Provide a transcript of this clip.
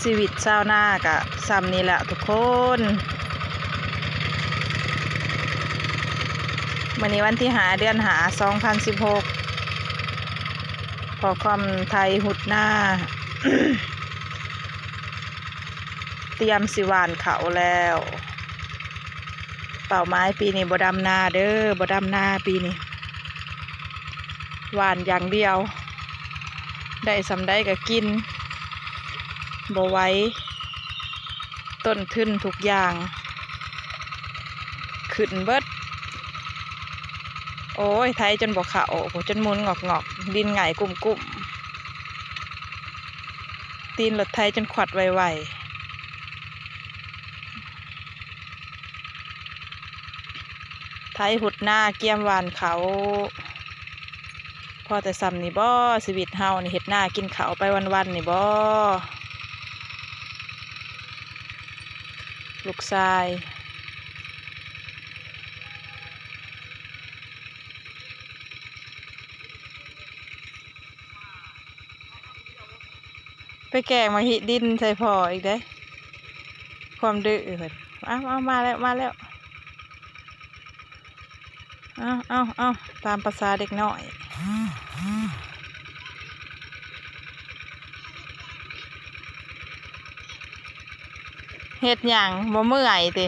ຊີວິດຊາວນາກະຊ່ຳນີ້ແຫຼະທຸກຄົນ. ມື້ນີ້ວັນທີຫ້າ ເດືອນຫ້າ ສອງພັນສິບຫົກ ຂໍ້ຄວາມໄຖຮຸດນາ ຕຽມຊິຫວ່ານເຂົ້າແລ້ວ. ເປົ້າໝາຍປີນີ້ບໍ່ດຳນາເດີ ບໍ່ດຳນາປີນີ້ ຫວ່ານຢ່າງດຽວ ໄດ້ສ່ຳໃດກໍກິນ ບໍ່ໄຫວ ຕົ້ນທຶນທຸກຢ່າງຂຶ້ນເບິດ. ໂອ້ຍ ໄຖຈົນບໍ່ເຂົ້າ ໂອ້ ຈົນໝຸນງອກໆ ດິນຫງາຍກຸ້ມໆ ຕີນລົດໄຖຈົນຂວັດໄວໆ. ໄຖຮຸດນາກຽມຫວ່ານເຂົ້າ ພໍແຕ່ຊ່ຳນີ້ບໍ? ຊີວິດເຮົານີ້ເຮັດນາກິນເຂົ້າໄປວັນໆນີ້ບໍ? ລູກຊາຍ ໄປແກງໝາກຫີດດິນໃສ່ພໍ່ອີກເດ້ ຄວາມດື້ເພິ່ນ. ເອົາ ເອົາ ມາແລ້ວ ມາແລ້ວ ເອົາ ເອົາ ເອົາ ຕາມພາສາເດັກນ້ອຍ. ເຮັດຫຍັງ ບໍ່ເມື່ອຍຕິ?